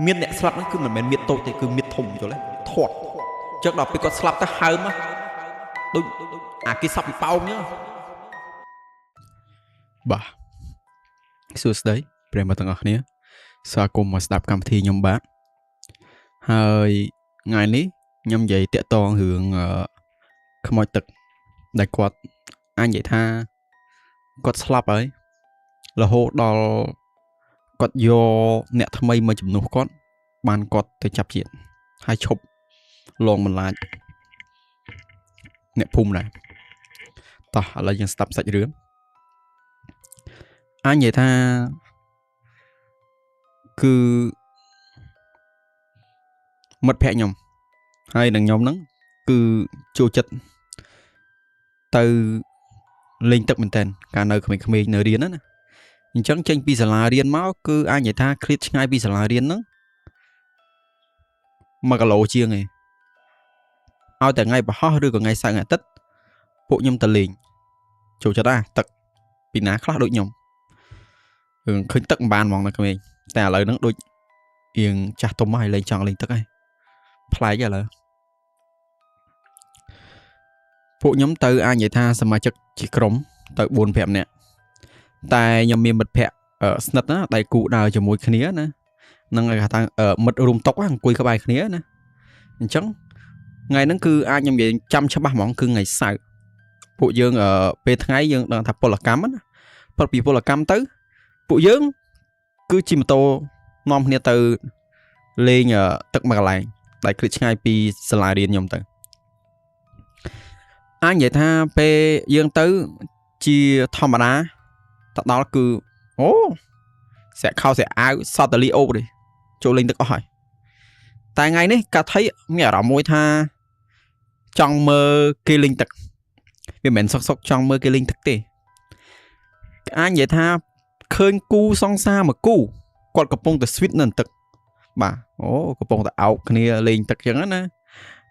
មានអ្នកស្លាប់ហ្នឹងគឺមិនមែនមានតូចទេគឺមានធំយល់ទេធាត់ចឹងដល់ពេលគាត់ស្លាប់ទៅហើមដូចអាគេសັບពីប៉ោងចឹង បាទសួស្តីប្រិយមិត្តទាំងអស់គ្នាស្វាគមន៍មកស្ដាប់កម្មវិធីខ្ញុំបាទហើយថ្ងៃនេះខ្ញុំនិយាយតាក់ទងរឿងខ្មោចទឹកដែលគាត់អាចនិយាយថាគាត់ស្លាប់ហើយរហូតដល់គាត់យកអ្នកថ្មីមកជំនួសគាត់បានគាត់ទៅចាប់ជាតិហើយឈប់លងបន្លាចអ្នកភូមិដែរតោះឥឡូវយើងស្ដាប់សាច់រឿងអាចនិយាយថាគឺមិត្តភក្តិខ្ញុំហើយនឹងខ្ញុំហ្នឹងគឺចូលចិត្តទៅលេងទឹកមែនតើកាលនៅក្មេងៗនៅរៀនណាអញ្ចឹងចេញពីសាលារៀនមកគឺអាចនិយាយថាឃ្លាតឆ្ងាយពីសាលារៀនហ្នឹង1គីឡូជាងឯងឲ្យតែថ្ងៃប្រហោះឬក៏ថ្ងៃសៅរ៍ថ្ងៃអាទិត្យពួកខ្ញុំទៅលេងចូលចិត្តអាទឹកពីណាខ្លះដូចខ្ញុំរឿងឃើញទឹកមិនបានហ្មងនៅក្មេងតែឥឡូវហ្នឹងដូចរៀងចាស់ទុំហើយលេងចង់លេងទឹកហើយប្លែកឥឡូវពួកខ្ញុំទៅអាចនិយាយថាសមាជិកជាក្រុមទៅ4 5នាក់តែខ្ញុំមានមិត្តភ័ក្តិស្និទ្ធណាដៃគូដើរជាមួយគ្នាណានឹងគេថាមិត្តរួមតុអង្គុយក្បែរគ្នាណាអញ្ចឹងថ្ងៃហ្នឹងគឺអាចខ្ញុំនិយាយចាំច្បាស់ហ្មងគឺថ្ងៃសៅរ៍ពួកយើងពេលថ្ងៃយើងដឹងថាពលកម្មណាព្រោះពីពលកម្មទៅពួកយើងគឺជិះម៉ូតូនាំគ្នាទៅលេងទឹកមួយកន្លែងដែលឃ្លាតឆ្ងាយពីសាលារៀនខ្ញុំទៅអាចនិយាយថាពេលយើងទៅជាធម្មតាទៅដល់គឺអូស្រាក់ខោស្រាក់អាវសតលីអូបទេចូលលេងទឹកអស់ហើយតែថ្ងៃនេះកាថៃមានអារម្មណ៍មួយថាចង់មើលគេលេងទឹកវាមិនមែនសុកសុកចង់មើលគេលេងទឹកទេអាចនិយាយថាឃើញគូសង្សារមួយគូគាត់កំពុងតែស្វីតនៅទឹកបាទអូកំពុងតែអោបគ្នាលេងទឹកចឹងណា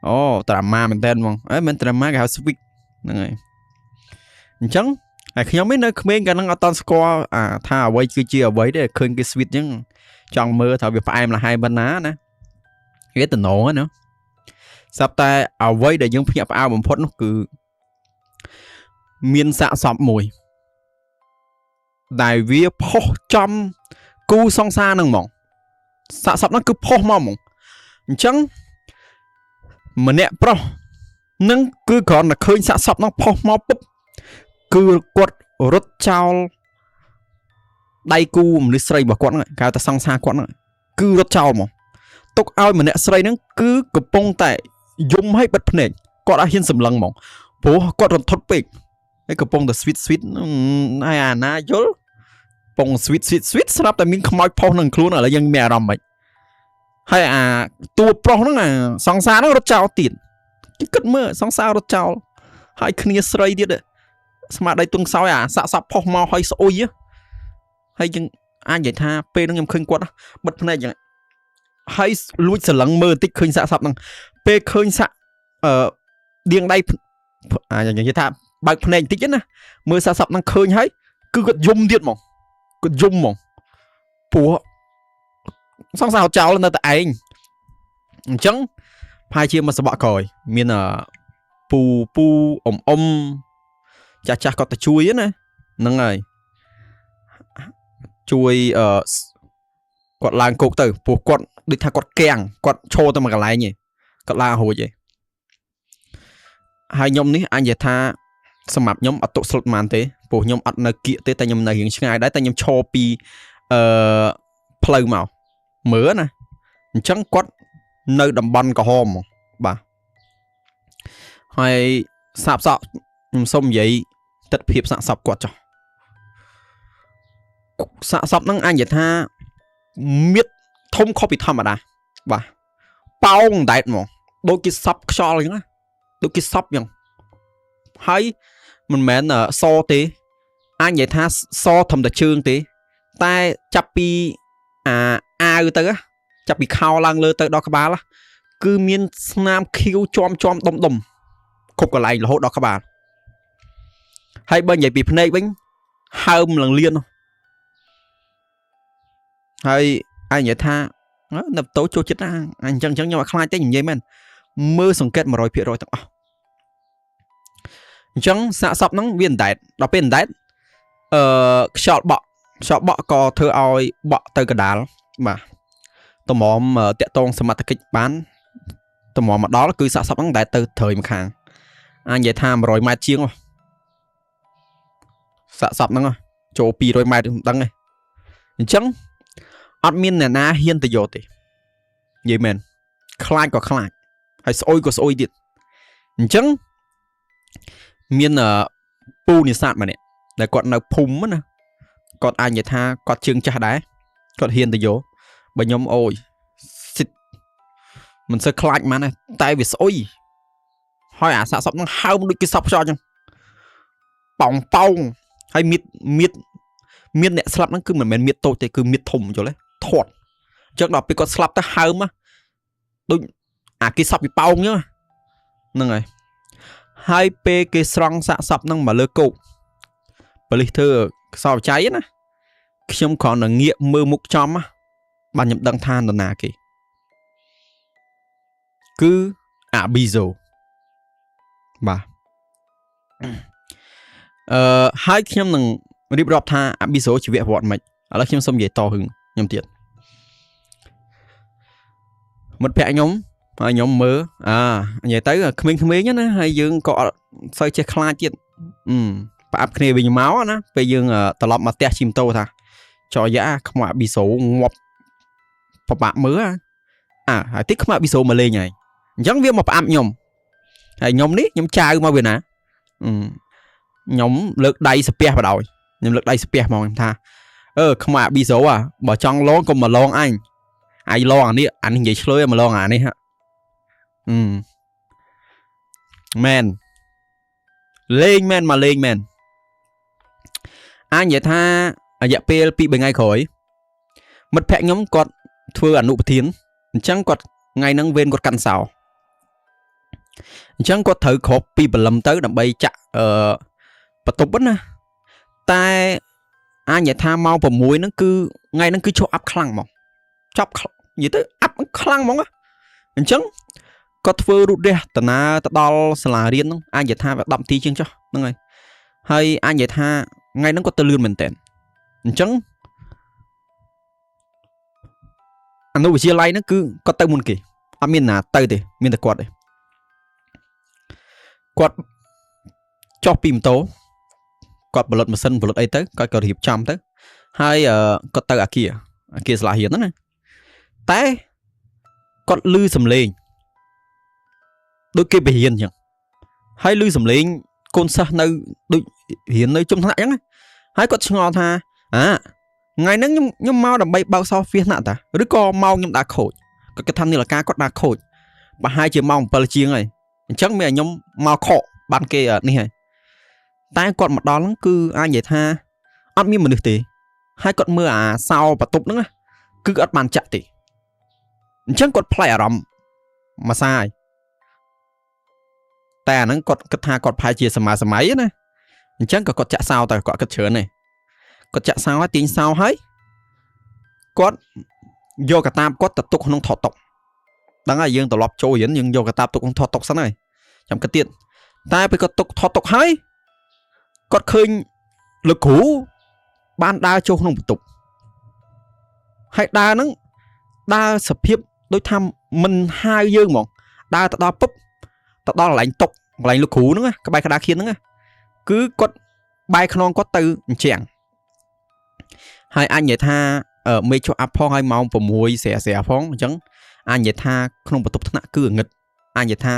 អូត្រាម៉ាមែនតើហ្មងអេមិនត្រាម៉ាគេហៅស្វីតហ្នឹងហើយអញ្ចឹងហើយខ្ញុំឯនៅក្មេងកាលហ្នឹងអត់តន់ស្គាល់អាថាអ្វីគឺជាអ្វីទេឃើញគេស្វីតចឹងចង់មើលថាវាផ្អែមល្ហែមប៉ុណ្ណាណាវាតំណងណាស្រាប់តែអ្វីដែលយើងភ្ញាក់ផ្អើលបំផុតនោះគឺមានសាកសពមួយដែលវាផុសចំគូសង្សារហ្នឹងហ្មងសាកសពហ្នឹងគឺផុសមកហ្មងអញ្ចឹងម្នាក់ប្រុសនឹងគឺគ្រាន់តែឃើញសាកសពហ្នឹងផុសមកពុបគឺគាត់រត់ចោលដៃគូមនុស្សស្រីរបស់គាត់ហ្នឹងគេហៅថាសង្សារគាត់ហ្នឹងគឺរត់ចោលហ្មងទុកឲ្យម្នាក់ស្រីហ្នឹងគឺកំពុងតែយំឲ្យបិទភ្នែកគាត់អត់ហ៊ានសម្លឹងហ្មងព្រោះគាត់រន្ធត់ពេកហើយកំពុងតែ sweet sweet ហើយអាណាយល់ពង sweet sweet sweet ស្រាប់តែមានខ្មោចផុសនឹងខ្លួនឥឡូវយើងមានអារម្មណ៍មិនហើយអាតួប្រុសហ្នឹងអាសង្សារហ្នឹងរត់ចោលទៀតគេគិតមើលសង្សាររត់ចោលហើយគ្នាស្រីទៀតស្មារតីទុនខ្សោយអាសាក់សពផុសមកហើយស្អុយហើយយើងអាចនិយាយថាពេលហ្នឹងខ្ញុំឃើញគាត់បិទភ្នែកយ៉ាងហើយលួចស្រឡឹងមើលបន្តិចឃើញសាក់សពហ្នឹងពេលឃើញសាក់អឺដៀងដៃអានិយាយថាបើកភ្នែកបន្តិចណាមើលសាក់សពហ្នឹងឃើញហើយគឺគាត់យំទៀតហ្មងគាត់យំហ្មងព្រោះសង្សារចោលនៅតែឯងអញ្ចឹងប្រហែលជាមួយសបកក្រោយមានពូពូអ៊ំអ៊ំចាស់ចាស់គាត់ទៅជួយណាហ្នឹងហើយជួយអឺគាត់ឡើងគោកទៅព្រោះគាត់ដូចថាគាត់កាំងគាត់ឈរទៅមួយកន្លែងឯងគាត់ឡើងរួចឯងហើយខ្ញុំនេះអញនិយាយថាសម្រាប់ខ្ញុំអត់ទុកស្លុតប៉ុន្មានទេព្រោះខ្ញុំអត់នៅគៀកទេតែខ្ញុំនៅរៀងឆ្ងាយដែរតែខ្ញុំឈរពីអឺផ្លូវមកមើលណាអញ្ចឹងគាត់នៅតំបន់ក្រហមហ្មងបាទហើយសាបសក់ខ្ញុំសុំនិយាយទិដ្ឋភាពសាកសពគាត់ចុះសាកសពហ្នឹងអញនិយាយថាមៀតធំខុសពីធម្មតាបាទប៉ោងដែតហ្មងដូចគេសពខ្យល់អញ្ចឹងណាដូចគេសពអញ្ចឹងហើយមិនមែនសទេអញនិយាយថាសធំតែជើងទេតែចាប់ពីអាអាវទៅចាប់ពីខោឡើងលើទៅដល់ក្បាលគឺមានស្នាមខៀវជាំជាំដុំដុំគ្រប់កន្លែងរហូតដល់ក្បាលហើយបើនិយាយពីភ្នែកវិញហើមលងលៀន ហើយឯងនិយាយថានៅតូចចូលចិត្តណាអញ្ចឹងអញ្ចឹងខ្ញុំអត់ខ្លាចទេនិយាយមែនមើលសង្កេត100%ទាំងអស់អញ្ចឹងសាកសពហ្នឹងវាអណ្ដែតដល់ពេលអណ្ដែតអឺខ្យល់បក់ខ្យល់បក់ក៏ធ្វើឲ្យបក់ទៅកដាលបាទតម្រាំតាក់តងសមត្ថកិច្ចបានតម្រាំមកដល់គឺសាកសពហ្នឹងអណ្ដែតទៅត្រើយម្ខាងអាចនិយាយថា100ម៉ែត្រជាងសាកសពហ្នឹងចូល200ម៉ែត្រមិនដឹងទេអញ្ចឹងអត់មានអ្នកណាហ៊ានទៅយកទេនិយាយមែនខ្លាចក៏ខ្លាចហើយស្អុយក៏ស្អុយទៀតអញ្ចឹងមានពូនេសាទម្នាក់ដែលគាត់នៅភូមិណាគាត់អាចនិយាយថាគាត់ជើងចាស់ដែរគាត់ហ៊ានទៅយកបើខ្ញុំអូយសិតមិនសូវខ្លាចហ្មងណាតែវាស្អុយហើយអាសាកសពហ្នឹងហើមដូចគេសពខ្យល់អញ្ចឹងប៉ោងប៉ោងហើយមៀតមៀតមានអ្នកស្លាប់ហ្នឹងគឺមិនមែនមៀតតូចទេគឺមៀតធំយល់ទេធាត់អញ្ចឹងដល់ពេលគាត់ស្លាប់ទៅហើមដូចអាគេសពពីប៉ោងអញ្ចឹងហ្នឹងហើយហើយពេលគេស្រង់សាកសពហ្នឹងមកលើគោកប៉ូលីសធ្វើខ្សោបចៃណាខ្ញុំគ្រាន់តែងាកមើលមុខចំបាទខ្ញុំដឹងថានរណាគេគឺអាប៊ីហ្សូបាទអឺហើយខ្ញុំនឹងរៀបរាប់ថាអាប៊ីហ្សូជីវប្រវត្តិមិនឥឡូវខ្ញុំសូមនិយាយតហឹងខ្ញុំទៀតមិត្តភក្តិខ្ញុំហើយខ្ញុំមើលអានិយាយទៅក្មេងៗណាហើយយើងក៏អត់សូវចេះខ្លាចទៀតអឺផ្អាប់គ្នាវិញមកណាពេលយើងត្រឡប់មកផ្ទះជិះម៉ូតូថាចយ៉ាខ្មោចអាប៊ីហ្សូងាប់ពិបាកមើលអាហើយតិចខ្មោចអាប៊ីហ្សូមកលេងហើយអញ្ចឹងវាមកផ្អាប់ខ្ញុំហើយខ្ញុំនេះខ្ញុំចាវមកវាណាខ្ញុំលើកដៃសាពះបដ ாய் ខ្ញុំលើកដៃសាពះមកខ្ញុំថាអឺខ្មោចអាប៊ីហ្សូអាបើចង់លងកុំមកលងអញឯងលងអានេះអានេះនិយាយឆ្លើយមកលងអានេះហ่ะអឺមែនលេងមែនមកលេងមែនអញនិយាយថារយៈពេល2 3ថ្ងៃក្រោយមិត្តភក្តិខ្ញុំគាត់ធ្វើអនុប្រធានអញ្ចឹងគាត់ថ្ងៃហ្នឹងវេនគាត់កាន់សោអញ្ចឹងគាត់ត្រូវគ្របពីព្រលឹមទៅដើម្បីចាក់អឺបន្ទប់ណាតែអញនិយាយថាម៉ោង6ហ្នឹងគឺថ្ងៃហ្នឹងគឺឈប់អាប់ខ្លាំងហ្មងចប់និយាយទៅអាប់ខ្លាំងហ្មងអញ្ចឹងគាត់ធ្វើរូតរះដំណើរទៅដល់សាលារៀនហ្នឹងអញនិយាយថា10នាទីជាងចុះហ្នឹងហើយហើយអញនិយាយថាថ្ងៃហ្នឹងគាត់ទៅលឿនមែនតើអញ្ចឹងអនុវិទ្យាល័យហ្នឹងគឺគាត់ទៅមុនគេអត់មានណាទៅទេមានតែគាត់ទេគាត់ចុះពីម៉ូតូគាត់ផលិតម៉ាស៊ីនផលិតអីទៅគាត់ក៏រៀបចំទៅហើយគាត់ទៅអាគារសាលារៀនហ្នឹងណាតែគាត់ឮសំឡេងដូចគេបរៀនអញ្ចឹងហើយឮសំឡេងកូនសិស្សនៅដូចរៀននៅជុំថ្នាក់អញ្ចឹងហើយគាត់ឆ្ងល់ថាអាថ្ងៃហ្នឹងខ្ញុំមកដើម្បីបើកសោហ្វៀសថ្នាក់តាឬក៏មកខ្ញុំដើរខូចគាត់គិតថានាឡិកាគាត់ដើរខូចប្រហែលជាម៉ោង7ជាងហើយអញ្ចឹងមានឲ្យខ្ញុំមកខកបានគេនេះហើយតែគាត់មកដល់ហ្នឹងគឺអាចនិយាយថាអត់មានមនុស្សទេហើយគាត់មើលអាសោបន្ទប់ហ្នឹងគឺអត់បានចាក់ទេអញ្ចឹងគាត់ប្លែកអារម្មណ៍មួយសាយតែអាហ្នឹងគាត់គិតថាគាត់ប្រហែលជាសម័យសម័យណាអញ្ចឹងក៏គាត់ចាក់សោទៅគាត់គិតច្រើនទេគាត់ចាក់សោហើយទាញសោហើយគាត់យកកតាបគាត់ទៅទុកក្នុងថតតុកដឹងហើយយើងត្រឡប់ចូលរៀនយើងយកកតាបទុកក្នុងថតតុកសិនហើយចាំគិតទៀតតែពេលគាត់ទុកថតតុកហើយគាត់ឃើញលោកគ្រូបានដើរចូលក្នុងបន្ទប់ហើយដើរហ្នឹងដើរសភាពដូចថាមិនហៅយើងហ្មងដើរទៅដល់ពុបទៅដល់កន្លែងតុកកន្លែងលោកគ្រូហ្នឹងក្បែរក្តារខៀនហ្នឹងគឺគាត់បែរខ្នងគាត់ទៅអញ្ចឹងហើយអញនិយាយថាមេចុះអាប់ផងហើយម៉ោង6ស្រាស្រាផងអញ្ចឹងអញនិយាយថាក្នុងបន្ទប់ថ្នាក់គឺងឹតអញនិយាយថា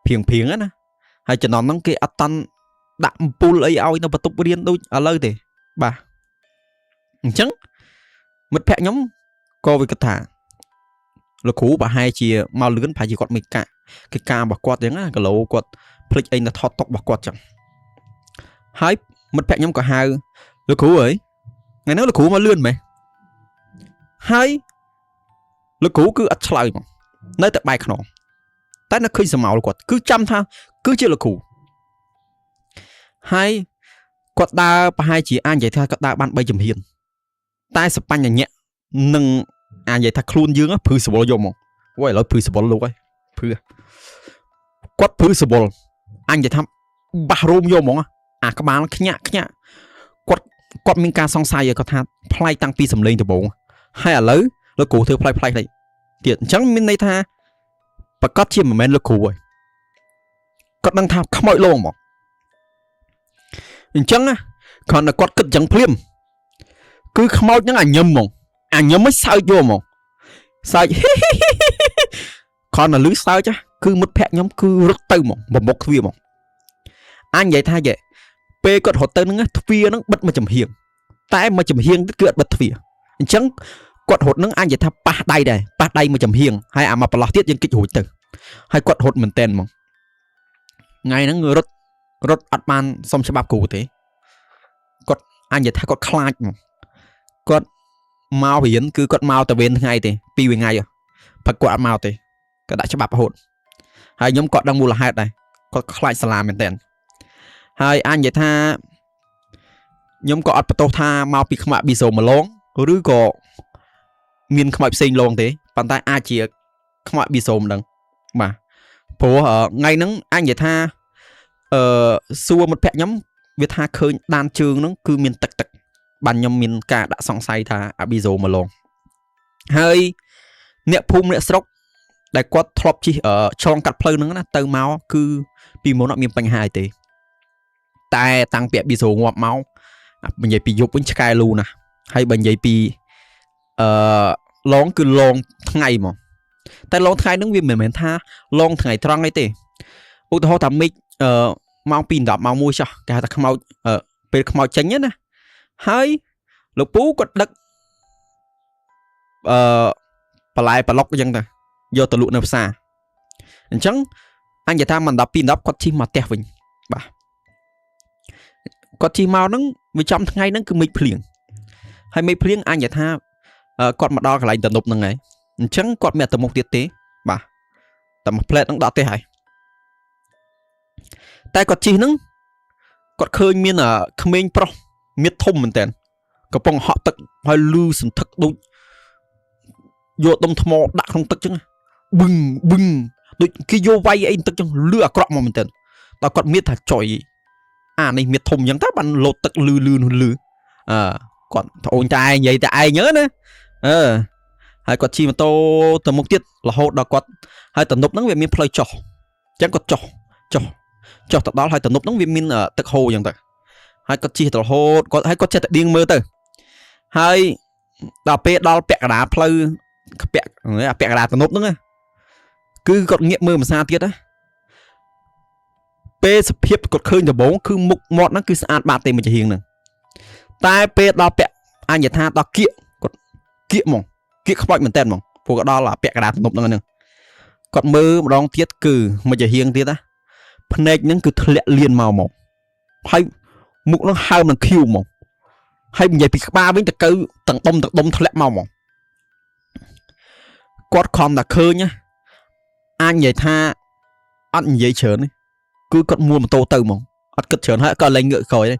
ព្រៀងព្រៀងណាហើយចំណងហ្នឹងគេអត់តន់ដាក់អំពូលអីឲ្យនៅបន្ទប់រៀនដូចឥឡូវទេបាទអញ្ចឹងមិត្តភក្តិខ្ញុំក៏វាគិតថាលោកគ្រូប្រហែលជាមកលឿនប្រហែលជាគាត់មិនកាក់កិច្ចការរបស់គាត់អញ្ចឹងណាគីឡូគាត់ភ្លេចអីនៅថតតុករបស់គាត់អញ្ចឹងហើយមិត្តភក្តិខ្ញុំក៏ហៅលោកគ្រូអើយថ្ងៃហ្នឹងលោកគ្រូមកលឿនម៉េះហើយលោកគ្រូគឺអត់ឆ្លើយហ្មងនៅតែបែកខ្នងតែនៅឃើញសមោលគាត់គឺចាំថាគឺជាលោកគ្រូហើយគាត់ដើរប្រហែលជាអាចនិយាយថាគាត់ដើរបាន3ជំហានតែសបញ្ញៈ នឹងអាចនិយាយថាខ្លួនយើងព្រឺសវល់យកមកអូយឥឡូវព្រឺសវល់លោកហើយព្រឺគាត់ព្រឺសវល់អញនិយាយថាបាសរោមយកហ្មងអាក្បាលខ្ញាក់ខ្ញាក់គាត់គាត់មានការសង្ស័យគាត់ថាប្លែកតាំងពីសំឡេងដំបូងហើយឥឡូវលោកគ្រូធ្វើប្លែកប្លែកទៀតអញ្ចឹងមានន័យថាប្រកាសជាមិនមែនលោកគ្រូហើយគាត់ដឹងថាខ្មោចលងហ្មងអញ្ចឹងណាគ្រាន់តែគាត់គិតអញ្ចឹងភ្លាមគឺខ្មោចហ្នឹងអាញឹមហ្មងអាញឹមមិនសើចយកហ្មងសើច គ្រាន់តែលឺសើចគឺមិត្តភក្តិខ្ញុំគឺរត់ទៅហ្មងបំបុកទ្វារហ្មងអញនិយាយថាយេពេលគាត់រត់ទៅហ្នឹងទ្វារហ្នឹងបិទមួយចំហៀងតែមួយចំហៀងទៀតគឺអត់បិទទ្វារអញ្ចឹងគាត់រត់ហ្នឹងអញនិយាយថាប៉ះដៃដែរប៉ះដៃមួយចំហៀងហើយអាមកប្រឡោះទៀតយើងគិចរួចទៅហើយគាត់រត់មែនតែនហ្មងថ្ងៃហ្នឹងរត់រត់អត់បានសុំច្បាប់គ្រូទេគាត់អញនិយាយថាគាត់ខ្លាចហ្មងគាត់មករៀនគឺគាត់មកតែវេនថ្ងៃទេពីរថ្ងៃព្រឹកគាត់អត់មកទេគាត់ដាក់ច្បាប់រហូតហើយខ្ញុំក៏ដឹងមូលហេតុដែរគាត់ខ្លាចសាលាមែនតើហើយអញនិយាយថាខ្ញុំក៏អត់បន្ទោសថាមកពីខ្មាក់ប៊ីសូម្លងឬក៏មានខ្មោចផ្សេងលងទេប៉ុន្តែអាចជាខ្មោចប៊ីសូមិនដឹងបាទព្រោះថ្ងៃហ្នឹងអញនិយាយថាអឺសួរមិត្តភក្តិខ្ញុំវាថាឃើញដានជើងហ្នឹងគឺមានទឹកទឹកបានខ្ញុំមានការដាក់សង្ស័យថាអាប៊ីសូម្លងហើយអ្នកភូមិអ្នកស្រុកដែលគាត់ធ្លាប់ជិះឆ្លងកាត់ផ្លូវហ្នឹងណាទៅមកគឺពីមុនអត់មានបញ្ហាអីទេតែតាំងពីប៊ីសូងាប់មកនិយាយពីយប់វិញឆ្កែលូណាស់ហើយបើនិយាយពីអឺឡងគឺឡងថ្ងៃហ្មងតែឡងថ្ងៃហ្នឹងវាមិនមែនថាឡងថ្ងៃត្រង់អីទេឧទាហរណ៍ថាមិចអឺម៉ោង2 10ម៉ោង1ចុះគេហៅថាខ្មោចពេលខ្មោចចេញណាហើយលោកពូគាត់ដឹកអឺបន្លែប្លុកអញ្ចឹងទៅយកទៅលក់នៅផ្សារអញ្ចឹងអញនិយាយថាមិន10 2 10គាត់ជិះមកផ្ទះវិញបាទគាត់ជិះមកហ្នឹងវាចំថ្ងៃហ្នឹងគឺមេឃភ្លៀងហើយមេឃភ្លៀងអញនិយាយថាគាត់មកដល់កន្លែងទំនប់ហ្នឹងហើយអញ្ចឹងគាត់មានតែមុខទៀតទេបាទតែមួយផ្លែតហ្នឹងដល់ផ្ទះហើយតែគាត់ជិះហ្នឹងគាត់ឃើញមានក្មេងប្រុសមៀតធំមែនតើកំពុងហក់ទឹកហើយលឺសន្ធឹកដូចយកដុំថ្មដាក់ក្នុងទឹកចឹងបឹងបឹងដូចគេយកវាយអីទឹកចឹងលឺអាក្រក់មកមែនតើដល់គាត់មានថាចុយអានេះមៀតធំចឹងតើបានលោតទឹកលឺលឺនោះលឺអឺគាត់ត្អូញតែឯងនិយាយតែឯងណាអឺហើយគាត់ជិះម៉ូតូទៅមុខទៀតរហូតដល់គាត់ហើយទំនប់ហ្នឹងវាមានផ្លូវចុះអញ្ចឹងគាត់ចុះចុះចុះទៅដល់ហើយទំនប់ហ្នឹងវាមានទឹកហូរអញ្ចឹងទៅហើយគាត់ជិះទៅរហូតគាត់ហើយគាត់ចេះតែដៀងមើលទៅហើយដល់ពេលដល់ពាក់កណ្ដាលផ្លូវពាក់ពាក់កណ្ដាលទំនប់ហ្នឹងគឺគាត់ងាកមើលភាសាទៀតណាពេលសភាពគាត់ឃើញដំបូងគឺមុខមាត់ហ្នឹងគឺស្អាតបាតទេមួយចំហៀងហ្នឹងតែពេលដល់ពាក់អញ្ញថាដល់គៀកគាត់គៀកហ្មងគៀកខ្មោចមែនតើហ្មងព្រោះក៏ដល់ពាក់កណ្ដាលទំនប់ហ្នឹងហ្នឹងគាត់មើលម្ដងទៀតគឺមួយចំហៀងទៀតណាភ្នែកហ្នឹងគឺធ្លាក់លៀនមកហ្មងហើយមុខហ្នឹងហើមនឹងខៀវហ្មងហើយនិយាយពីក្បាលវិញតកៅទាំងដុំទាំងដុំធ្លាក់មកហ្មងគាត់ខំតែឃើញណាអាចនិយាយថាអត់និយាយច្រើនទេគឺគាត់មួលម៉ូតូទៅហ្មងអត់គិតច្រើនហើយក៏លែងងើកក្រោយដែរ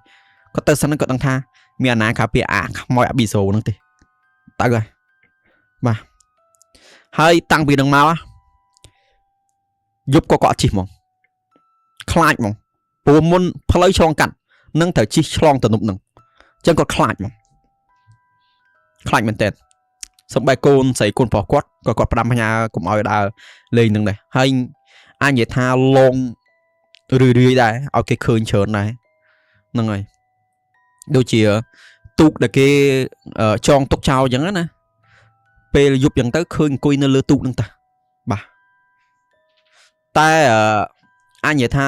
គាត់ទៅសិនគាត់ដឹងថាមានអាណាក្រៅពីអាខ្មោចអាប៊ីសូហ្នឹងទេទៅហើយបាទហើយតាំងពីនឹងមកយប់ក៏គាត់ជិះហ្មងខ្លាចហ្មងព្រោះមុនផ្លូវឆ្លងកាត់នឹងត្រូវជិះឆ្លងទៅនប់នឹងអញ្ចឹងគាត់ខ្លាចហ្មងខ្លាចមែនតើសំបីកូនស្រីកូនប្រុសគាត់ក៏គាត់ផ្ដាំផ្ញើកុំឲ្យដើរលេងនឹងដែរហើយអាចនិយាយថាលងរឿយរឿយដែរឲ្យគេឃើញច្រើនដែរហ្នឹងហើយដូចជាទូកដែលគេចងទុកចោលអញ្ចឹងណាពេលយប់អញ្ចឹងទៅឃើញអង្គុយនៅលើទូកហ្នឹងតាបាទតែអាចនិយាយថា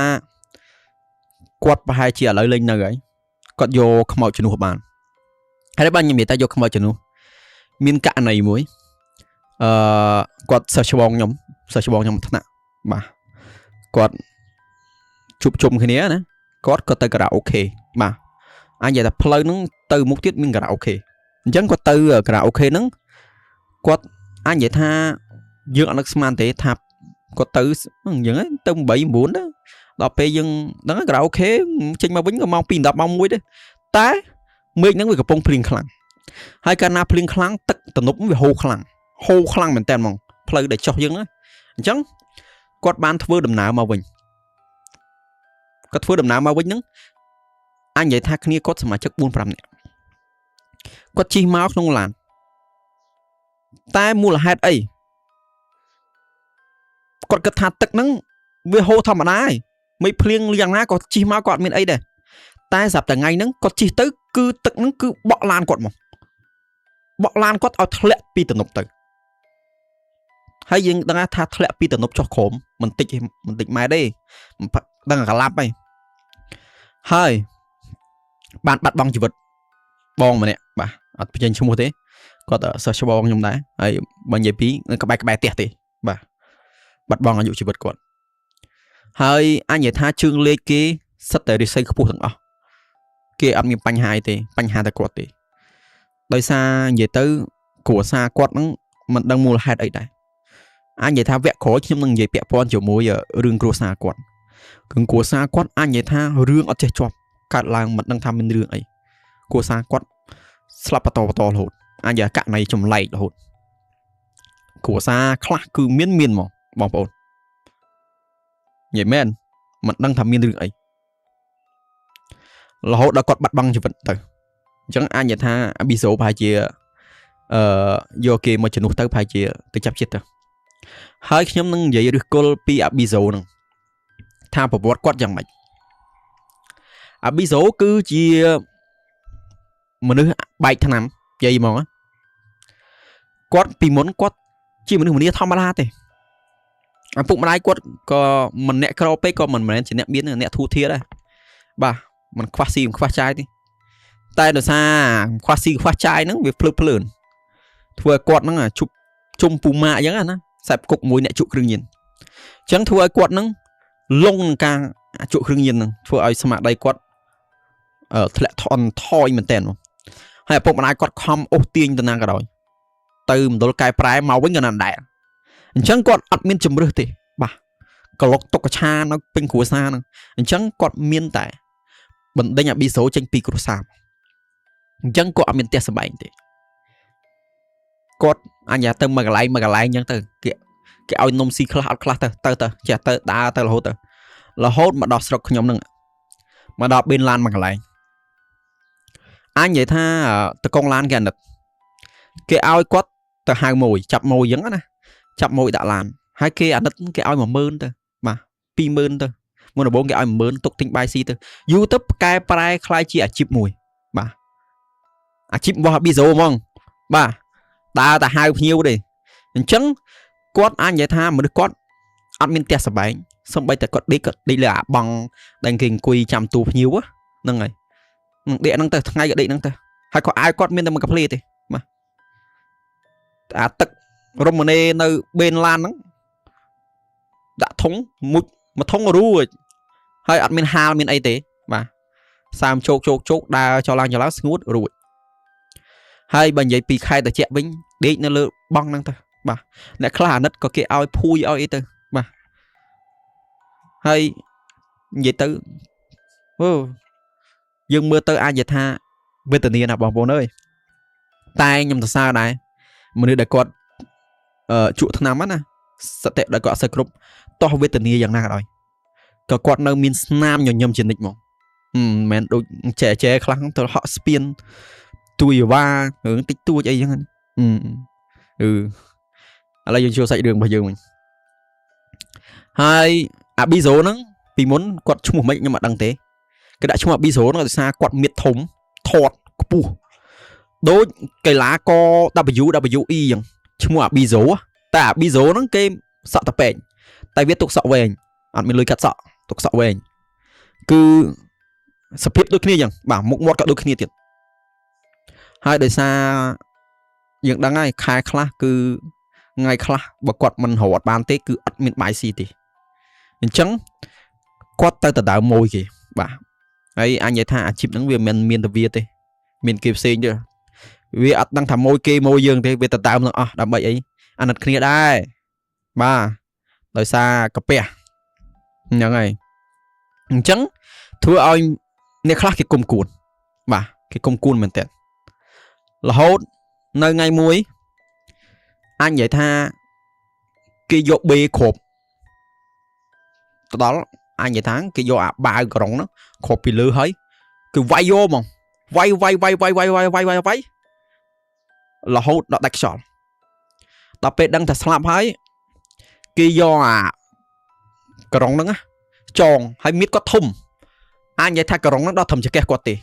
គាត់ប្រហែលជាឥឡូវលេងនៅហើយគាត់យកខ្មោចជំនួសបានហើយបានខ្ញុំនិយាយថាយកខ្មោចជំនួសមានករណីមួយអឺគាត់សិស្សច្បងខ្ញុំសិស្សច្បងខ្ញុំថ្នាក់បាទគាត់ជួបជុំគ្នាណាគាត់ក៏ទៅការ៉ាអូខេបាទអញនិយាយថាផ្លូវហ្នឹងទៅមុខទៀតមានការ៉ាអូខេអញ្ចឹងគាត់ទៅការ៉ាអូខេហ្នឹងគាត់អញនិយាយថាយើងអត់នឹកស្មានទេថាគាត់ទៅអញ្ចឹងទៅ8 9ទៅដល់ពេលយើងដឹងការ៉ាអូខេចេញមកវិញក៏ម៉ោង2 10ម៉ោង1ទេតែមេឃហ្នឹងវាកំពុងភ្លៀងខ្លាំង ហើយកាលណាភ្លៀងខ្លាំងទឹកទំនប់វាហូរខ្លាំងហូរខ្លាំងមែនតើហ្មងផ្លូវដែលចុះយើងណាអញ្ចឹងគាត់បានធ្វើដំណើរមកវិញគាត់ធ្វើដំណើរមកវិញហ្នឹងអញនិយាយថាគ្នាគាត់សមាជិក4 5នាក់គាត់ជិះមកក្នុងឡានតែមូលហេតុអីគាត់គិតថាទឹកហ្នឹងវាហូរធម្មតាឯងមិនភ្លៀងយ៉ាងណាក៏ជិះមកក៏អត់មានអីដែរតែស្រាប់តែថ្ងៃហ្នឹងគាត់ជិះទៅគឺទឹកហ្នឹងគឺបក់ឡានគាត់មកបក់ឡានគាត់ឲ្យធ្លាក់ពីទំនប់ទៅហើយយើងដឹងថាធ្លាក់ពីទំនប់ចុះក្រោមមិនតិចមិនតិចម៉ែត្រទេដឹងកលាប់ហើយហើយបានបាត់បង់ជីវិតបងម្នាក់បាទអត់បញ្ចេញឈ្មោះទេគាត់សិស្សច្បងខ្ញុំដែរហើយបើនិយាយពីនៅក្បែរក្បែរផ្ទះទេបាទបាត់បង់អាយុជីវិតគាត់ហើយអញនិយាយថាជើងលេខគេសិតតែរិស័យខ្ពស់ទាំងអស់គេអត់មានបញ្ហាអីទេបញ្ហាតែគាត់ទេដោយសារនិយាយទៅគ្រួសារគាត់ហ្នឹងមិនដឹងមូលហេតុអីដែរអញនិយាយថាវគ្គក្រោយខ្ញុំនឹងនិយាយពាក់ព័ន្ធជាមួយរឿងគ្រួសារគាត់គឺគ្រួសារគាត់អញនិយាយថារឿងអត់ចេះជាប់កើតឡើងមិនដឹងថាមានរឿងអីគ្រួសារគាត់ស្លាប់បន្តបន្តរហូតអញនិយាយករណីចម្លែករហូតគ្រួសារខ្លះគឺមានមកបងប្អូននិយាយមែនមិនដឹងថាមានរឿងអីរហូតដល់គាត់បាត់បង់ជីវិតទៅអញ្ចឹងអញនិយាយថាអាប៊ីសូប្រហែលជាយកគេមកជំនួសទៅប្រហែលជាទៅចាប់ចិត្តទៅហើយខ្ញុំនឹងនិយាយឫសគល់ពីអាប៊ីសូហ្នឹងថាប្រវត្តិគាត់យ៉ាងម៉េចអាប៊ីសូគឺជាមនុស្សបែកថ្នាំនិយាយហ្មងគាត់ពីមុនគាត់ជាមនុស្សម្នាធម្មតាទេឪពុកម្ដាយគាត់ក៏មិនអ្នកក្រពេកក៏មិនមែនជាអ្នកមានអ្នកធូរធារដែរបាទមិនខ្វះស៊ីមិនខ្វះចាយទេតែដោយសារខ្វះស៊ីខ្វះចាយហ្នឹងវាភ្លើភ្លើនធ្វើឲ្យគាត់ហ្នឹងជប់ជុំពូម៉ាក់អញ្ចឹងណាខ្សែគុកមួយអ្នកជក់គ្រឿងញៀនអញ្ចឹងធ្វើឲ្យគាត់ហ្នឹងលងនឹងការជក់គ្រឿងញៀនហ្នឹងធ្វើឲ្យស្មារតីគាត់ធ្លាក់ថនថយមែនតើហើយឪពុកម្ដាយគាត់ខំអូសទាញទៅណាក៏ដោយទៅមណ្ឌលកែប្រែមកវិញក៏ណាស់ដែរអញ្ចឹងគាត់អត់មានជំរឹះទេបាទក្លុកតុកឆានៅពេញគ្រួសារហ្នឹងអញ្ចឹងគាត់មានតែបណ្ដេញអាប៊ីសូចេញពីគ្រួសារអញ្ចឹងគាត់អត់មានផ្ទះសម្បែងទេគាត់អញ្ញាទៅមួយកន្លែងមួយកន្លែងអញ្ចឹងទៅគេគេឲ្យនំស៊ីខ្លះអត់ខ្លះទៅទៅទៅចេះទៅដើរទៅរហូតទៅរហូតមកដល់ស្រុកខ្ញុំហ្នឹងមកដល់បេនឡានមួយកន្លែងអញនិយាយថាតកងឡានគេអាណិតគេឲ្យគាត់ទៅហៅម៉ួយចាប់ម៉ួយអញ្ចឹងណាចាប់ម៉ួយដាក់ឡានហើយគេអាណិតគេឲ្យ10000ទៅបាទ20000ទៅមុនដំបូងគេឲ្យ10000ទុកទិញបាយស៊ីទៅយូរទៅកែប្រែคล้ายជាអាជីពមួយបាទអាជីពរបស់ប៊ីសូហ្មងបាទដើរតែហៅភ្ញៀវទេអញ្ចឹងគាត់អាចនិយាយថាមនុស្សគាត់អត់មានផ្ទះសម្បែងសំបីតែគាត់ដេកគាត់ដេកលើអាបង់ដែលគេអង្គុយចាំទូភ្ញៀវហ្នឹងហើយនឹងដេកហ្នឹងទៅថ្ងៃក៏ដេកហ្នឹងទៅហើយក៏អាវគាត់មានតែមួយកភ្លេទេបាទអាទឹករមណេនៅបេនឡានហ្នឹងដាក់ធុងមុជមួយធុងរួចហើយអត់មានហាលមានអីទេបាទសើមជោគជោគជោគដើរចុះឡើងចុះឡើងស្ងួតរួចហើយបើនិយាយពីខែត្រជាក់វិញដេកនៅលើបង់ហ្នឹងទៅបាទអ្នកខ្លះអាណិតក៏គេឲ្យភួយឲ្យអីទៅបាទហើយនិយាយទៅអូយើងមើលទៅអាចនិយាយថាវេទនាណាបងប្អូនអើយតែខ្ញុំសរសើរដែរមនុស្សដែលគាត់ជក់ថ្នាំណាសតិដែលគាត់អត់សូវគ្រប់តោះវេទនាយ៉ាងណាក៏ដោយក៏គាត់នៅមានស្នាមញញឹមជានិច្ចហ្មងមិនមែនដូចចែចែខ្លះទៅហក់ស្ពានទួយវ៉ារឿងតិចតួចអីចឹងអឺឥឡូវយើងចូលសាច់រឿងរបស់យើងវិញហើយអាប៊ីសូហ្នឹងពីមុនគាត់ឈ្មោះម៉េចខ្ញុំអត់ដឹងទេគេដាក់ឈ្មោះអាប៊ីសូហ្នឹងដោយសារគាត់មៀតធំធាត់ខ្ពស់ដូចកីឡាករ WWE ចឹងឈ្មោះអាប៊ីសូតែអាប៊ីសូហ្នឹងគេសក់តពេងតែវាទុកសក់វែងអត់មានលុយកាត់សក់ទុកសក់វែងគឺសភាពដូចគ្នាចឹងបាទមុខមាត់ក៏ដូចគ្នាទៀតហើយដោយសារយើងដឹងហើយខែខ្លះគឺថ្ងៃខ្លះបើគាត់មិនរត់បានទេគឺអត់មានបាយស៊ីទេអញ្ចឹងគាត់ទៅដដើមម៉ួយគេបាទហើយអញនិយាយថាអាជីពហ្នឹងវាមិនមានតែវាទេមានគេផ្សេងទេវាអត់ដឹងថាម៉ួយគេម៉ួយយើងទេវាដដើមទាំងអស់ដើម្បីអីអាណិតគ្នាដែរបាទដោយសារកាពះហ្នឹងហើយអញ្ចឹងធ្វើឲ្យអ្នកខ្លះគេគុំគួនបាទគេគុំគួនមែនតើ រហូតនៅថ្ងៃមួយអញនិយាយថាគេយកបេគ្រាប់ទៅដល់អញនិយាយថាគេយកអាបាវក្រុងហ្នឹងគ្រាប់ពីលើហើយគឺវាយយកហ្មងវាយវាយវាយវាយវាយវាយវាយវាយវាយរហូតដល់ដាច់ខ្យល់ដល់ពេលដឹងថាស្លាប់ហើយគេយកអាក្រុងហ្នឹងណាចងហើយមៀតគាត់ធំអញនិយាយថាក្រុងហ្នឹងដល់ត្រឹមចង្កេះគាត់ទេ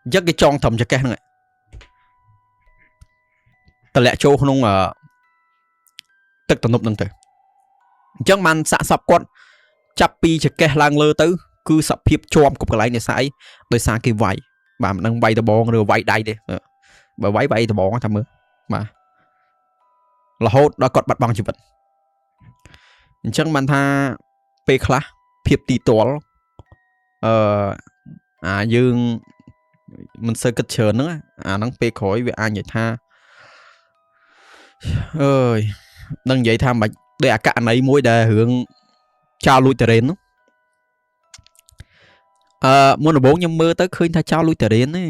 អញ្ចឹងគេចងត្រឹមចង្កេះហ្នឹងតម្លាក់ចូលក្នុងទឹកទំនប់ហ្នឹងទៅអញ្ចឹងបានសាកសពគាត់ចាប់ពីចង្កេះឡើងលើទៅគឺសភាពជាប់គ្រប់កន្លែងដោយសារអីដោយសារគេវាយបាទមិនដឹងវាយដបងឬវាយដៃទេបើវាយវាយដបងថាមើលបាទរហូតដល់គាត់បាត់បង់ជីវិតអញ្ចឹងបានថាពេលខ្លះភាពទីតលអឺអាយើងមិនសូវគិតច្រើនហ្នឹងអាហ្នឹងពេលក្រោយវាអាចនិយាយថាអើយនឹងនិយាយថាមិនដូចអាករណីមួយដែលរឿងចោលលួចតរ៉េននោះអឺមុនដំបូងខ្ញុំមើលទៅឃើញថាចោលលួចតរ៉េនទេ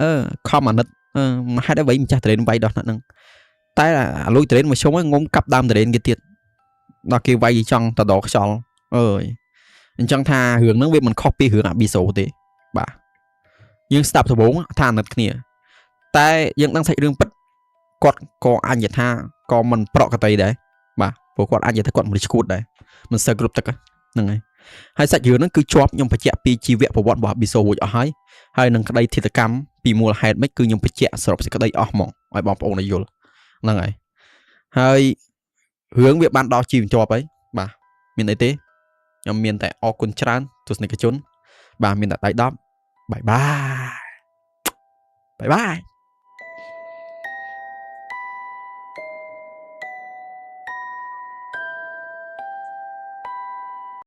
អឺខំអាណិតអឺហេតុអ្វីម្ចាស់តរ៉េនវាយដោះហ្នឹងតែអាលួចតរ៉េនមកជុំងុំកាប់ដើមតរ៉េនគេទៀតដល់គេវាយចង់តដខ្យល់អើយអញ្ចឹងថារឿងហ្នឹងវាមិនខុសពីរឿងអាប៊ីសូទេបាទយើងស្ដាប់ដំបូងថាអាណិតគ្នាតែយើងដឹងសាច់រឿងពិតគាត់ក៏អញ្ញថាក៏មិនប្រកតីដែរបាទព្រោះគាត់អាចនិយាយថាគាត់មិនឈួតដែរមិនសូវគ្រប់ទឹកហ្នឹងហើយហើយសាច់រឿងហ្នឹងគឺជាប់ខ្ញុំបញ្ជាក់ពីជីវប្រវត្តិរបស់ប៊ីសូរួចអស់ហើយហើយនឹងក្តីធិតកម្មពីមូលហេតុម៉េចគឺខ្ញុំបញ្ជាក់សរុបសេចក្តីអស់ហ្មងឲ្យបងប្អូនឲ្យយល់ហ្នឹងហើយហើយរឿងវាបានដល់ជីវជាប់ហើយបាទមានអីទេខ្ញុំមានតែអរគុណច្រើនទស្សនិកជនបាទមានតែដៃ10បាយបាយបាយបាយ។